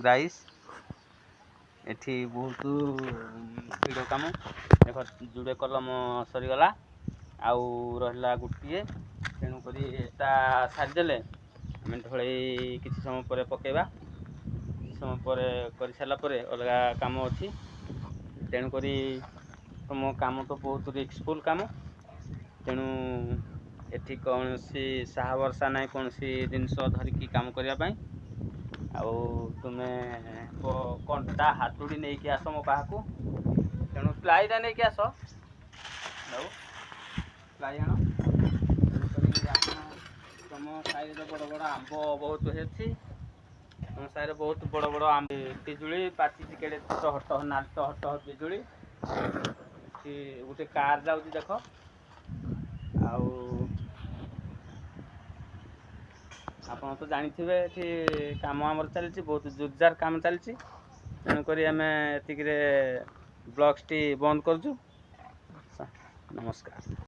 Rice. ଏଠି ବହୁତ ଭିଡ଼ କାମ। ଦେଖ, ଯୋଡ଼େ କଲମ ସରିଗଲା, ଆଉ ରହିଲା ଗୋଟିଏ। ତେଣୁକରି ଏଟା ସାରିଦେଲେ ଆମେ ଢଳେଇ କିଛି ସମୟ ପରେ ପକାଇବା। କିଛି ସମୟ ପରେ କରିସାରିଲା ପରେ ଅଲଗା କାମ ଅଛି। ତେଣୁକରି ତୁମ କାମ ତ ବହୁତ ରିସ୍କଫୁଲ୍ କାମ। ତେଣୁ ଏଠି କୌଣସି ସାହା ଭରସା ନାହିଁ କୌଣସି ଜିନିଷ ଧରିକି କାମ କରିବା ପାଇଁ। ଆଉ ତୁମେ କଣ୍ଟା ହାତୁଡ଼ି ନେଇକି ଆସ ମୋ ପାଖକୁ। ତେଣୁ ପ୍ଲାଇଟା ନେଇକି ଆସ ଆଉ ପ୍ଲାଇ ଆଣ। ତେଣୁକରି ଆପଣ ତୁମ ସାହିରେ ତ ବଡ଼ ବଡ଼ ଆମ୍ବ ବହୁତ ଅଛି। ତୁମ ସାହିରେ ବହୁତ ବଡ଼ ବଡ଼ ଆମ୍ବ, ପିଜୁଳି ପାଚିଛି କେଡ଼େ ଟହ ଟହ, ନାଲି ଟହ ଟହ ପିଜୁଳି। ଏଠି ଗୋଟେ କାର୍ ଯାଉଛି ଦେଖ। ଆଉ ଆପଣ ତ ଜାଣିଥିବେ, ଏଠି କାମ ଆମର ଚାଲିଛି, ବହୁତ ଜୋରଜାର କାମ ଚାଲିଛି। ତେଣୁକରି ଆମେ ଏତିକିରେ ବ୍ଲଗ୍ସଟି ବନ୍ଦ କରୁଛୁ। ନମସ୍କାର।